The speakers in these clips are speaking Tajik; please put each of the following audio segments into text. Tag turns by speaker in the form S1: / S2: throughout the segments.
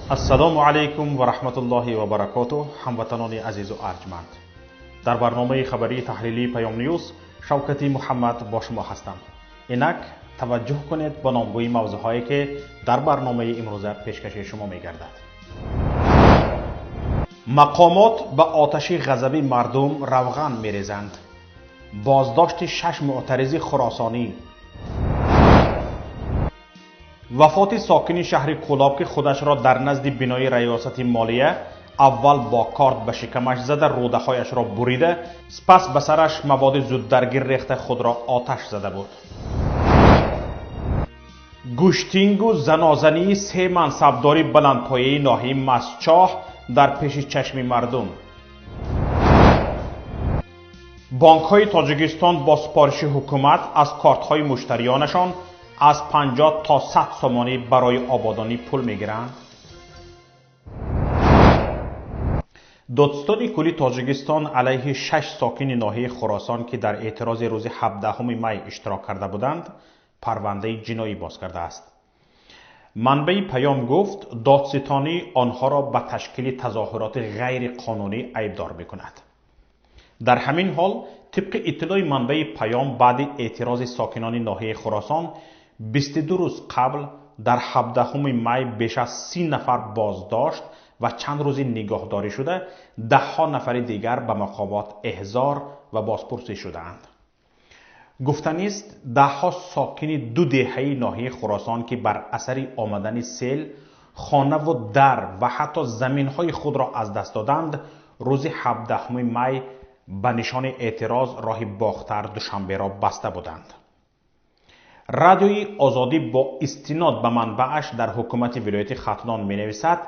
S1: Ассалому алайкум ва раҳматуллоҳи ва баракотуҳ, ҳамватанони азизу арҷманд. Дар барномаи хабарии таҳлилии Паём Ньюз Шавкати Муҳаммад бо шумо ҳастам. Инак таваҷҷӯҳ кунед ба номгӯи мавзӯъҳое ки дар барномаи имрӯза пешкаши шумо мегардад. Мақомот ба оташи ғазаби мардум равған мерезанд. Боздошти 6 муътаризи хуросонӣ. Вафоти сокини шаҳри Кӯлоб, ки худашро дар назди бинои раёсати молия аввал бо корд ба шикамаш зада, рӯдаҳояшро бурида, сипас ба сараш маводи зуддаргир рехта худро оташ зада буд. Гӯштингу занозании се мансабдори баландпояи ноҳияи Мастчоҳ дар пеши чашми мардум. Бонкҳои Тоҷикистон бо супориши ҳукумат аз кортҳои муштариёнашон аз 50 то 100 сомонӣ барои ободонӣ пул мегиранд. Додситони кулли Тоҷикистон алайҳи 6 сокини ноҳияи Хуросон, ки дар эътирози рӯзи 17 май иштирок карда буданд, парвандаи ҷиноӣ боз кардааст. Манбаи Паём гуфт, додситонӣ онҳоро ба ташкили тазоҳуроти ғайриқонунӣ айбдор мекунад. Дар ҳамин ҳол, тибқи иттилои манбаи Паём, баъди эътирози сокинони ноҳияи Хуросон 22 рӯз қабл дар 17 май беш аз 30 нафар боздошт ва чанд рӯзи нигоҳдорӣ шуда, даҳҳо нафари дигар ба мақомот эҳзор ва бозпурсӣ шудаанд. Гуфтанист, даҳҳо сокини ду деҳаи ноҳияи Хуросон, ки бар асари омадани сел хонаву дар ва ҳатто заминҳои худро аз даст доданд, рӯзи 17 май ба нишони эътироз роҳи Бохтар Душанберо баста буданд. Радиои Озодӣ бо истинод ба манбааш дар ҳукумати вилояти Хатлон менависад,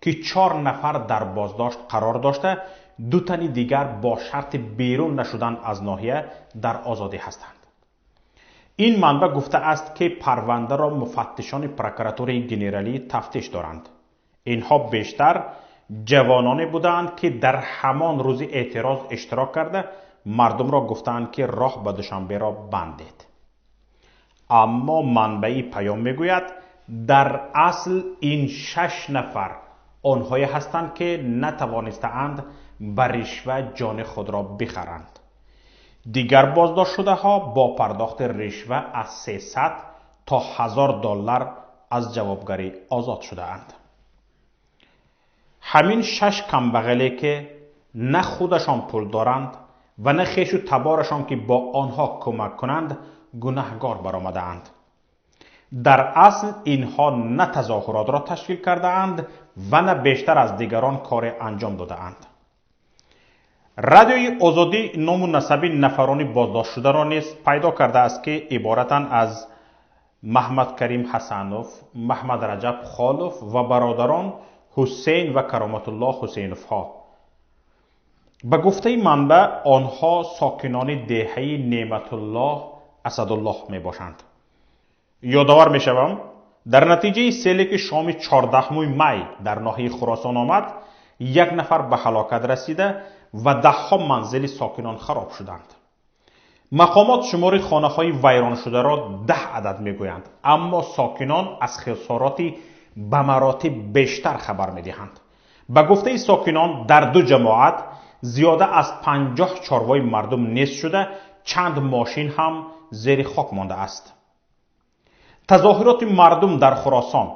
S1: ки 4 нафар дар боздошт қарор дошта, 2 тани дигар бо шарти берун нашудан аз ноҳия дар озодӣ ҳастанд. Ин манбаъ гуфтааст, ки парвандаро муфаттишони прокуратураи генералӣ тафтиш доранд. Инҳо бештар ҷавононе буданд, ки дар ҳамон рӯзи эътироз иштирок карда, мардумро гуфтаанд, ки роҳ ба Душанберо бандед. Аммо манбаи Паём мегӯяд, дар асл ин 6 нафар онҳое ҳастанд, ки натавонистаанд ба ришва ҷони худро бихаранд. Дигар боздоштшудаҳо бо пардохти ришва аз 300 то 1000 доллар аз ҷавобгарӣ озод шудаанд. Ҳамин 6 камбағале, ки на худашон пул доранд ва на хешу таборашон, ки бо онҳо кӯмак кунанд, гунаҳгор баромадаанд. Дар асл инҳо на тазоҳуротро ташкил кардаанд ва на бештар аз дигарон коре анҷом додаанд. Радиои Озодӣ ному насаби нафарони боздоштшударо низ пайдо кардааст, ки иборатанд аз Маҳмадкарим Ҳасанов, Маҳмад Раҷаб Холов ва бародарон Ҳусейн ва Кароматуллоҳ Ҳусейновҳо. Ба гуфтаи манбаъ, онҳо сокинони деҳаи Неъматуллоҳ Асадуллоҳ мебошанд. Ёдовар мешавам, дар натиҷаи селе, ки шоми 14 май дар ноҳияи Хуросон омад, 1 нафар ба ҳалокат расида ва даҳҳо манзили сокинон хароб шуданд. Мақомот шумори хонаҳои вайроншударо 10 адад мегӯянд, аммо сокинон аз хисороти ба маротиб бештар хабар медиҳанд. Ба гуфтаи сокинон, дар ду ҷамоат зиёда аз 50 чорвои мардум нест шуда, чанд мошин ҳам зери хок мондааст. Тазоҳуроти мардум дар Хуросон,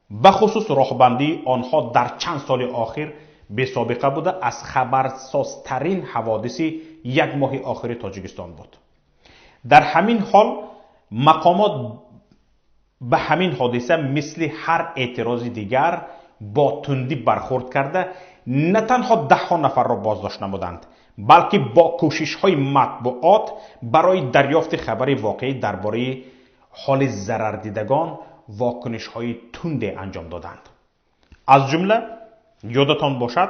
S1: бахусус роҳбандии онҳо дар чанд соли охир бесобиқа буда, аз хабарсозтарин ҳаводиси як моҳи охири Тоҷикистон буд. Дар ҳамин ҳол мақомот ба ҳамин ҳодиса мисли ҳар эътирози дигар бо тундӣ бархӯрд карда, на танҳо даҳҳо нафарро боздошт намуданд, балки бо кӯшишҳои матбуот барои дарёфти хабари воқеӣ дар бораи ҳоли зарардидагон вокунишҳои тунде анҷом доданд. Аз ҷумла ёдатон бошад,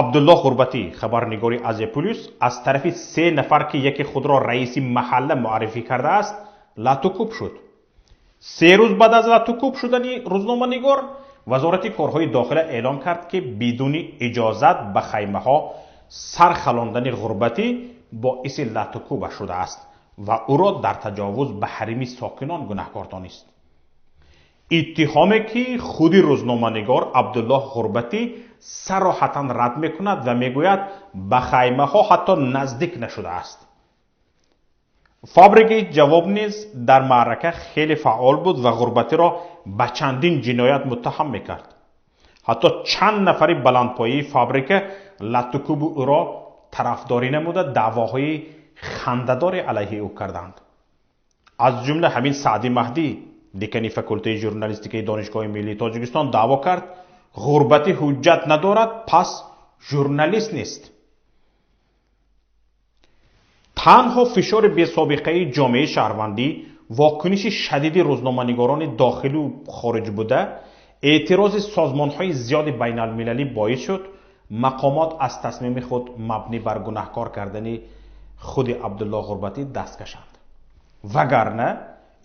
S1: Абдуллоҳ Ғурбатӣ, хабарнигори Азия Плюс, аз тарафи 3 нафар, ки яке худро раиси маҳалла муаррифӣ кардааст, латукӯб шуд. 3 рӯз баъд аз латукӯб шудани рӯзноманигор, вазорати корҳои дохила эълон кард, ки бидуни иҷозат ба хаймаҳо сар халондани Ғурбатӣ боиси латукӯбаш шудааст ва ӯро дар таҷовуз ба ҳарими сокинон гунаҳкор донист. Иттиҳоме ки худи рӯзноманигор Абдуллоҳ Ғурбатӣ сароҳатан рад мекунад ва мегӯяд, ба хаймаҳо ҳатто наздик нашудааст. Фабрикаи ҷавоб низ дар маърака хеле фаъол буд ва Ғурбатиро ба чандин ҷиноят муттаҳам мекард. Ҳатто чанд нафари баландпояи фабрика латтукӯби ӯро тарафдорӣ намуда, даъвоҳои хандадоре алайҳи ӯ карданд. Аз ҷумла ҳамин Саъди Маҳдӣ, декани факултаи журналистикаи Донишгоҳи миллии Тоҷикистон, даъво кард, Ғурбатӣ ҳуҷҷат надорад, пас журналист нест. Танҳо фишори бесобиқаи ҷомеаи шаҳрвандӣ, вокуниши шадиди рӯзноманигорони дохилу хориҷ буда, эътирози созмонҳои зиёди байналмилалӣ боис шуд мақомот аз тасмими худ мабнӣ бар гунаҳкор кардани худи Абдуллоҳ Ғурбатӣ даст кашанд. Вагарна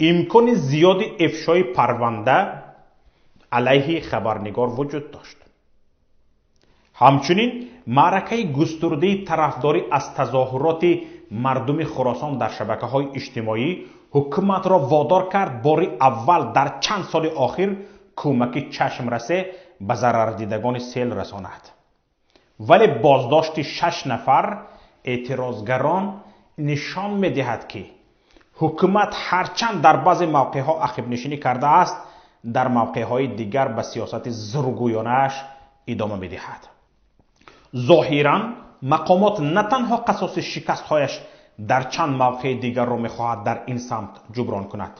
S1: имкони зиёди ифшои парванда алайҳи хабарнигор вуҷуд дошт. Ҳамчунин маъракаи густурдаи тарафдорӣ аз тазоҳуроти мардуми Хуросон дар шабакаҳои иҷтимоӣ ҳукуматро водор кард бори аввал дар чанд соли охир кӯмаки чашмрасе ба зарардидагони сел расонад. Вале боздошти 6 нафар эътирозгарон нишон медиҳад, ки ҳукумат ҳарчанд дар баъзе мавқеъҳо ақибнишинӣ кардааст, дар мавқеъҳои дигар ба сиёсати зургӯёнааш идома медиҳад. Зоҳиран мақомот на танҳо қасоси шикастҳояш дар чанд мавқеи дигарро мехоҳад дар ин самт ҷуброн кунад,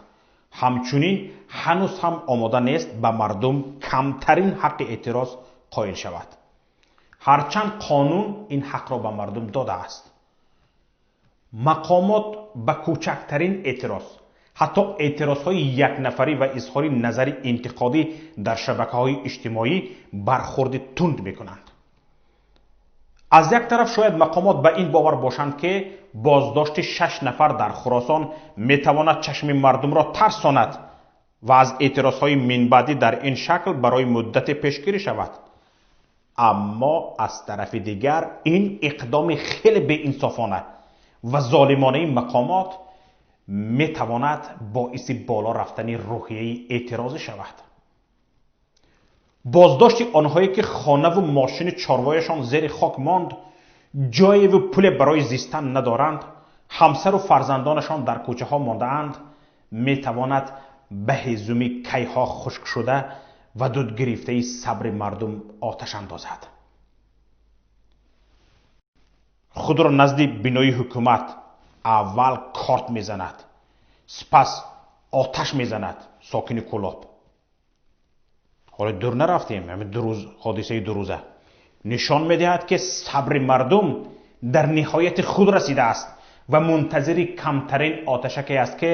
S1: ҳамчунин ҳанӯз ҳам омода нест ба мардум камтарин ҳаққи эътироз қоил шавад, ҳарчанд қонун ин ҳақро ба мардум додааст. Мақомот ба кӯчактарин эътироз, ҳатто эътирозҳои якнафарӣ ва изҳори назари интиқодӣ дар шабакаҳои иҷтимоӣ бархӯрди тунд мекунанд. Аз як тараф шояд мақомот ба ин бовар бошанд, ки боздошти 6 нафар дар Хуросон метавонад чашми мардумро тарсонад ва аз эътирозҳои минбаъдӣ дар ин шакл барои муддате пешгирӣ шавад. Аммо аз тарафи дигар ин иқдоми хеле беинсофона ва золимонаи мақомот метавонад боиси боло рафтани рӯҳияи эътирозӣ шавад. Боздошти онҳое ки хонаву мошини чорвояшон зери хок монд, ҷоеву пуле барои зистан надоранд, ҳамсару фарзандонашон дар кӯчаҳо мондаанд, метавонад ба ҳезуми кайҳо хушк шуда ва дудгирифтаи сабри мардум оташ андозад. Худро назди бинои ҳукумат аввал корт мезанад, сипас оташ мезанад сокини Кӯлоб. Ҳоло дур нарафтем, ҳамин ду рӯз, ҳодисаи дурӯза нишон медиҳад, ки сабри мардум дар ниҳояти худ расидааст ва мунтазири камтарин оташаке аст, ки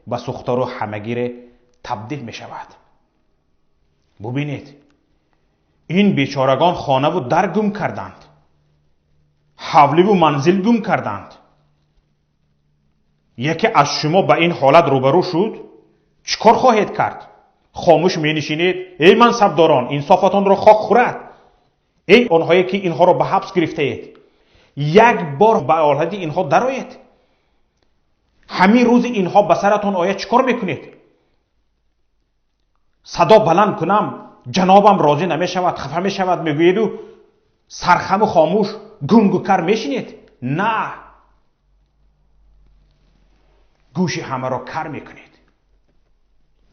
S1: ба сӯхтору ҳамагире табдил мешавад. Бубинед, ин бечорагон хонаву дар гум карданд, ҳавливу манзил гум карданд. Яке аз шумо ба ин ҳолат рӯбарӯ шуд, чӣ кор хоҳед кард? Хомӯш менишинед? Эй мансабдорон, инсофатонро хок хӯрад! Эй онҳое ки инҳоро ба ҳабс гирифтаед, як бор ба ҳолати инҳо дароед. Ҳамин рӯзи инҳо ба саратон ояд, чӣ кор мекунед? Садо баланд кунам, ҷанобам розӣ намешавад, хафа мешавад, мегӯеду сархаму хомӯш гунгу кар мешинед? На, гӯши ҳамаро кар мекунед.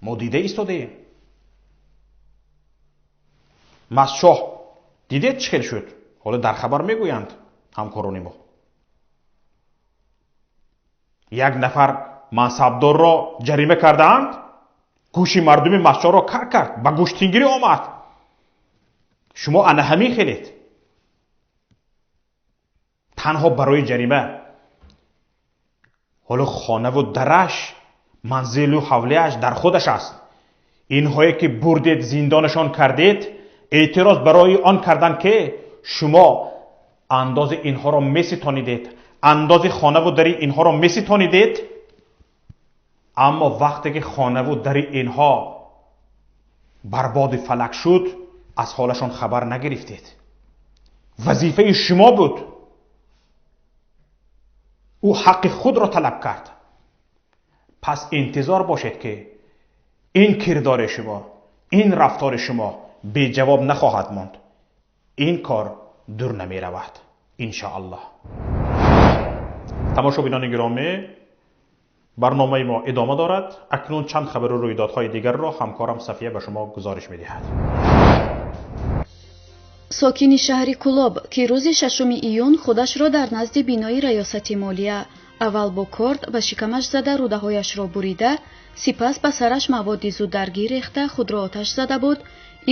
S1: Мо дида истодаем. Масшоҳ дидед чӣ хел шуд? Ҳоло дар хабар мегӯянд ҳамкорони мо. Як нафар мансабдорро ҷарима кардаанд, гӯши мардуми Масшоҳро кар кард, ба гӯштингирӣ омад. Шумо ана ҳамин хелед. Танҳо барои ҷарима. Ҳоло хонаву дараш, манзилу ҳавлиаш дар худаш аст. Инҳое ки бурдед зиндонашон кардед, эътироз барои он карданд, ки шумо андози инҳоро меситонидед, андози хонаву дари инҳоро меситонидед, аммо вақте ки хонаву дари инҳо барбоди фалак шуд, аз ҳолашон хабар нагирифтед. Вазифаи шумо буд. Ӯ ҳаққи худро талаб кард. Пас интизор бошед, ки Ин кирдори шумо, ин рафтори шумо беҷавоб нахоҳад монд. Ин кор дур намеравад, иншоаллоҳ. Тамошобинони гиромӣ, барномаи мо идома дорад. Акнун чанд хабару рӯйдодҳои дигарро ҳамкорам Сафия ба шумо гузориш медиҳад.
S2: Сокини шаҳри Кулоб, ки рӯзи 6 июн худашро дар назди бинои раёсати молия аввал бо корд ба шикамаш зада рӯдаҳояшро бурида, сипас ба сараш маводи зуддаргир рехта худро оташ зада буд,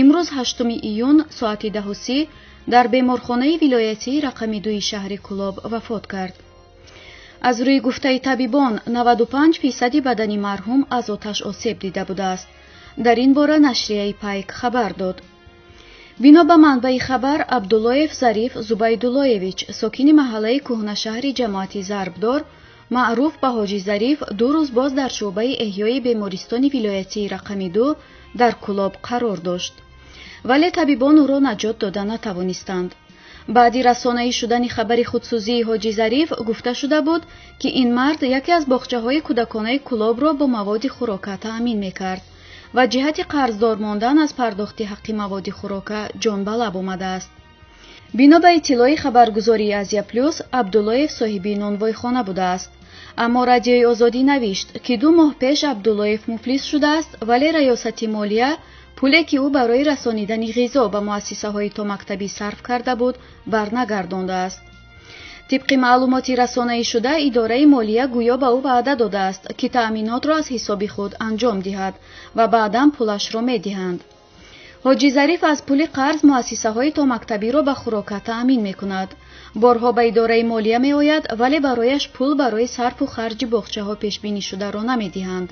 S2: имрӯз 8 июн соати 10:30 дар беморхонаи вилоятии рақами 2 шаҳри Кулоб вафот кард. Аз рӯи гуфтаи табибон, 95% бадани марҳум аз оташ осеб дида будааст. Дар ин бора нашрияи Пайк хабар дод. Бино ба манбаи хабар, Абдуллоев Зариф Зубайдуллоевич, сокини маҳаллаи кӯҳнашаҳри ҷамоати Зарбдор, маъруф ба Ҳоҷи Зариф, 2 рӯз боз дар шӯъбаи эҳёи бемористони вилоятии рақами 2 дар Кулоб қарор дошт. Вале табибон ӯро наҷот дода натавонистанд. Баъди расонаӣ шудани хабари худсӯзии Ҳоҷи Зариф гуфта шуда буд, ки ин мард яке аз боғчаҳои кӯдаконаи Кулобро бо маводи хӯрока таъмин мекард ва ҷиҳати қарздор мондан аз пардохти ҳаққи маводи хӯрока ҷон ба лаб омадааст. Бино ба иттилои хабаргузории Азия Плюс, Абдуллоев соҳиби нонвойхона будааст. Аммо Радиои Озодӣ навишт, ки 2 моҳ пеш Абдуллоев муфлис шудааст, вале раёсати молия пуле, ки ӯ барои расонидани ғизо ба муассисаҳои томактабӣ сарф карда буд, барнагардондааст. Тибқи маълумоти расонаӣ шуда, идораи молия гӯё ба ӯ ваъда додааст, ки таъминотро аз ҳисоби худ анҷом диҳад ва баъдан пулашро медиҳанд. Ҳоҷи Зариф аз пули қарз муассисаҳои томактабиро ба хӯрока таъмин мекунад. Борҳо ба идораи молия меояд, вале барояш пул барои сарфу харҷи боғчаҳо пешбинӣ шударо намедиҳанд.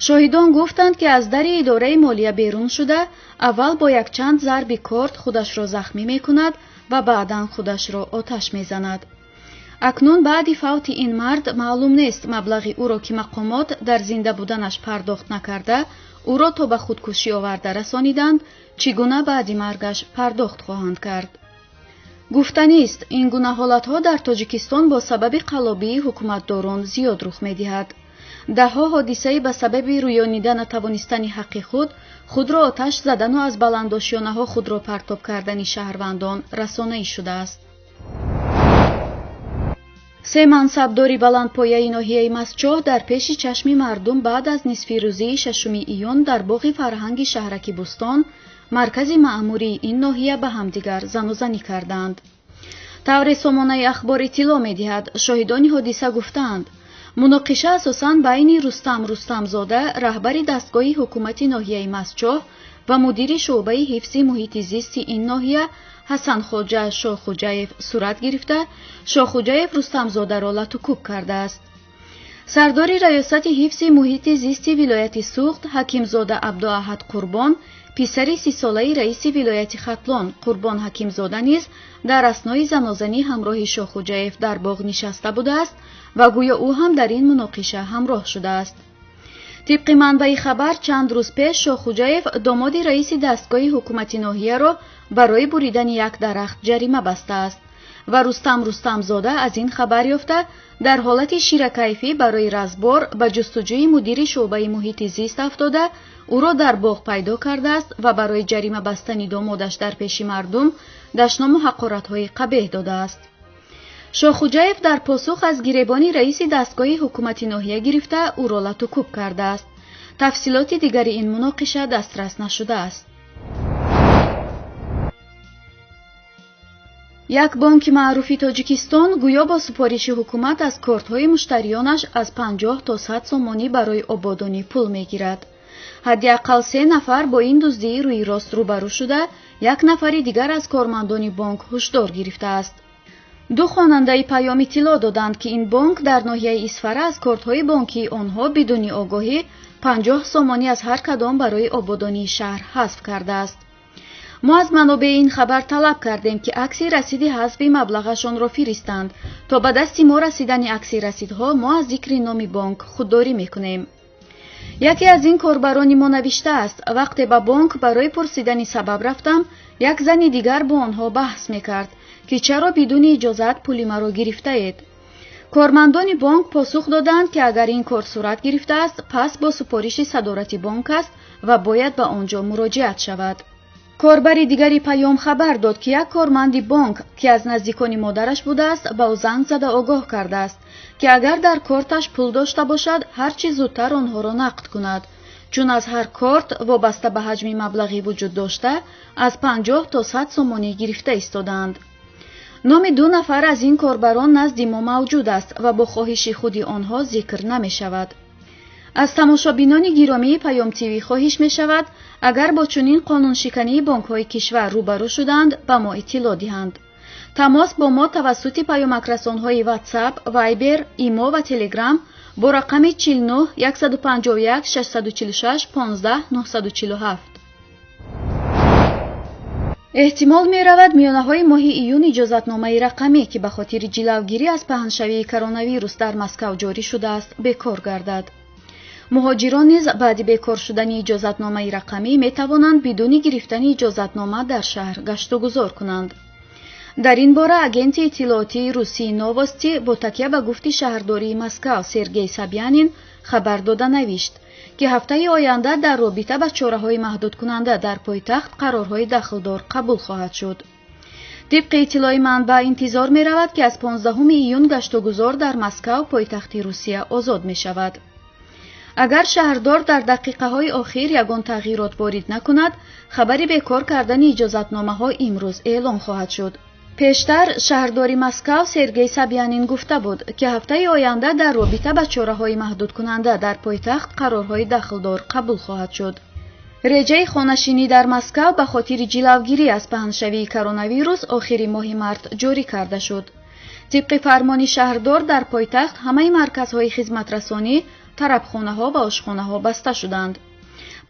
S2: Шоҳидон гуфтанд, ки аз дари идораи молия берун шуда, аввал бо якчанд зарби корд худашро захмӣ мекунад ва баъдан худашро оташ мезанад. Акнун баъди фавти ин мард маълум нест маблағи ӯро, ки мақомот дар зинда буданаш пардохт накарда, ӯро то ба худкушӣ оварда расониданд, чӣ гуна баъди маргаш пардохт хоҳанд кард. Гуфтанист, ин гуна ҳолатҳо дар Тоҷикистон бо сабаби қаллобии ҳукуматдорон зиёд рух медиҳад. Даҳҳо ҳодисаи ба сабаби рӯёнида натавонистани ҳаққи худ, худро оташ задану аз баландошёнаҳо худро партоб кардани шаҳрвандон расонаӣ шудааст. 3 мансабдори баландпояи ноҳияи Мастчоҳ дар пеши чашми мардум баъд аз нисфирӯзии 6 июн дар боғи фарҳанги шаҳраки Бӯстон, маркази маъмурии ин ноҳия, ба ҳамдигар занозанӣ карданд. Тавре сомонаи Ахбор иттилоъ медиҳад, шоҳидони ҳодиса гуфтаанд, муноқиша асосан байни Рустам Рустамзода, раҳбари дастгоҳи ҳукумати ноҳияи Мастчоҳ ва мудири шӯъбаи ҳифзи муҳити зисти ин ноҳия Ҳасанхоҷа Шоҳхуҷаев сурат гирифта, Шоҳхуҷаев Рустамзодаро латукӯб кардааст. Сардори раёсати ҳифзи муҳити зисти вилояти Суғд Ҳакимзода Абдуаҳад Қурбон, писари 30-солаи раиси вилояти Хатлон Қурбон Ҳакимзода низ дар аснои занозанӣ ҳамроҳи Шоҳхуҷаев дар боғ нишаста будааст ва гӯё ӯ ҳам дар ин муноқиша ҳамроҳ шудааст. Тибқи манбаи хабар, чанд рӯз пеш Шоҳхуҷаев домоди раиси дастгоҳи ҳукумати ноҳияро барои буридани як дарахт ҷарима бастааст ва Рустам Рустамзода аз ин хабар ёфта, дар ҳолати ширакайфӣ барои разбор ба ҷустуҷӯи мудири шӯъбаи муҳити зист афтода, ӯро дар боғ пайдо кардааст ва барои ҷарима бастани домодаш дар пеши мардум дашному ҳақоратҳои қабеҳ додааст. Шоҳхуҷаев дар посух аз гиребони раиси дастгоҳи ҳукумати ноҳия гирифта, ӯро латукӯб кардааст. Тафсилоти дигари ин муноқиша дастрас нашудааст. Як бонки маъруфи Тоҷикистон гӯё бо супориши ҳукумат аз кортҳои муштариёнаш аз 50 то 100 сомонӣ барои ободонӣ пул мегирад. Ҳадди ақал 3 нафар бо ин дуздии рӯи рост рӯбарӯ шуда, як нафари дигар аз кормандони бонк ҳушдор гирифтааст. 2 хонандаи паём иттилоъ доданд, ки ин бонк дар ноҳияи Исфара аз кортҳои бонкии онҳо бидуни огоҳӣ 50 сомонӣ аз ҳар кадом барои ободонии шаҳр ҳазф кардааст. Мо аз манобеи ин хабар талаб кардем, ки акси расиди ҳазфи маблағашонро фиристанд. То ба дасти мо расидани акси расидҳо мо аз зикри номи бонк худдорӣ мекунем. Яке аз ин корбарони мо навиштааст: вақте ба бонк барои пурсидани сабаб рафтам, як зани дигар бо онҳо баҳс мекард, ки чаро бидуни иҷозат пули маро гирифтаед. Кормандони бонк посух доданд, ки агар ин кор сурат гирифтааст, пас бо супориши садорати бонк аст ва бояд ба он ҷо муроҷиат шавад. Корбари дигари Паём хабар дод, ки як корманди бонк, ки аз наздикони модараш будааст, ба ӯ занг зада огоҳ кардааст, ки агар дар корташ пул дошта бошад, ҳар чӣ зудтар онҳоро нақд кунад, чун аз ҳар корт вобаста ба ҳаҷми маблағӣ вуҷуд дошта аз 50 то 100 сомонӣ гирифта истодаанд. Номи 2 нафар аз ин корбарон назди мо мавҷуд аст ва бо хоҳиши худи онҳо зикр намешавад. Аз тамошобинони гиромии Паём ТВ хоҳиш мешавад, агар бо чунин қонуншикании бонкҳои кишвар рӯбарӯ шуданд, ба мо иттилоъ диҳанд. Тамос бо мо тавассути паёмакрасонҳои WhatsApp, Viber, Имо ва Telegram бо рақами 49 151 646 15 947. Эҳтимол меравад, миёнаҳои моҳи июн иҷозатномаи рақамӣ, ки ба хотири ҷилавгирӣ аз паҳншавии коронавирус дар Москав ҷорӣ шудааст, бекор гардад. Муҳоҷирон низ баъди бекор шудани иҷозатномаи рақамӣ метавонанд бидуни гирифтани иҷозатнома дар шаҳр гаштугузор кунанд. Дар ин бора агенти иттилоотии русии Новости бо такя ба гуфти шаҳрдории Москав Сергей Собянин хабар дода навишт, ки ҳафтаи оянда дар робита ба чораҳои маҳдудкунанда дар пойтахт қарорҳои дахлдор қабул хоҳад шуд. Тибқи иттилои манбаъ, интизор меравад, ки аз 15 июн гаштугузор дар Москав, пойтахти Русия, озод мешавад. Агар шаҳрдор дар дақиқаҳои охир ягон тағйирот ворид накунад, хабари бекор кардани иҷозатномаҳо имрӯз эълон хоҳад шуд. Пештар шаҳрдори Москав Сергей Собянин гуфта буд, ки ҳафтаи оянда дар робита ба чораҳои маҳдудкунанда дар пойтахт қарорҳои дахлдор қабул хоҳад шуд. Реҷаи хонашинӣ дар Москав ба хотири ҷилавгирӣ аз паҳншавии коронавирус охири моҳи март ҷорӣ карда шуд. Тибқи фармони шаҳрдор, дар пойтахт ҳамаи марказҳои хизматрасонӣ, тарабхонаҳо ва ошхонаҳо баста шуданд.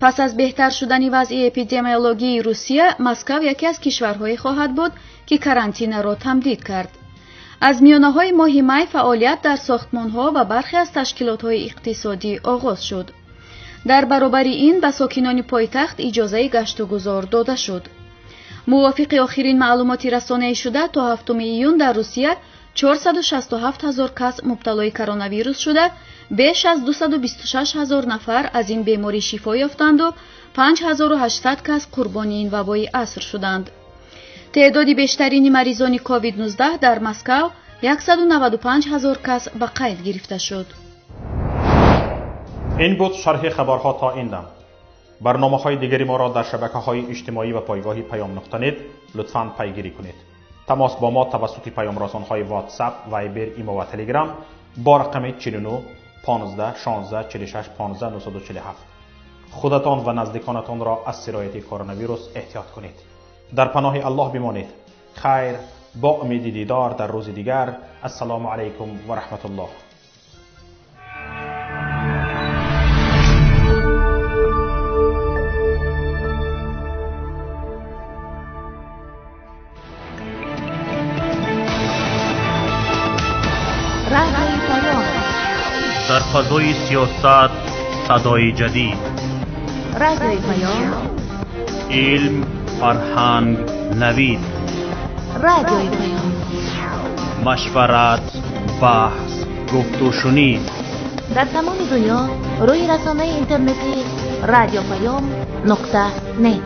S2: Пас аз беҳтар шудани вазъи эпидемиологии Русия, Москав яке аз кишварҳое хоҳад буд, ки карантинаро тамдид кард. Аз миёнаҳои моҳи май фаъолият дар сохтмонҳо ва бархе аз ташкилотҳои иқтисодӣ оғоз шуд. Дар баробари ин ба сокинони пойтахт иҷозаи гаштугузор дода шуд. Мувофиқи охирин маълумоти расонаишуда, то 7 июн дар Русия 467 ҳазор кас мубталои коронавирус шуда, беш аз 226 ҳазор нафар аз ин беморӣ шифо ёфтанду 5800 кас қурбони ин вабои аср шуданд. Теъдоди бештарини маризони COVID-19 дар Москав 195 ҳазор кас ба қайд гирифта шуд.
S1: Ин буд шарҳи хабарҳо то ин дам. Барномаҳои дигари моро дар шабакаҳои иҷтимоӣ ва пойгоҳи Паём нуқта нет лутфан пайгирӣ кунед. Тамос бо мо тавассути паёмрасонҳои WhatsApp, Viber, Имо ва Telegram бо рақами 49 15 16 46 15 947. Худатон ва наздиконатонро аз сирояти коронавирус эҳтиёт кунед. Дар паноҳи Аллоҳ бимонед. Хайр, бо умеди дидор дар рӯзи дигар. Ассалому алайкум ва раҳматуллоҳ.
S3: Дар фазои сиёсат садои ҷадид,
S4: Радиои Паём,
S3: илм, фарҳанг, навид,
S4: Радиои Паём,
S3: машварат, баҳс, гуфтушунид.
S4: Дар тамоми дунё рӯи расонаи интернетии радиопаём нуқта нет.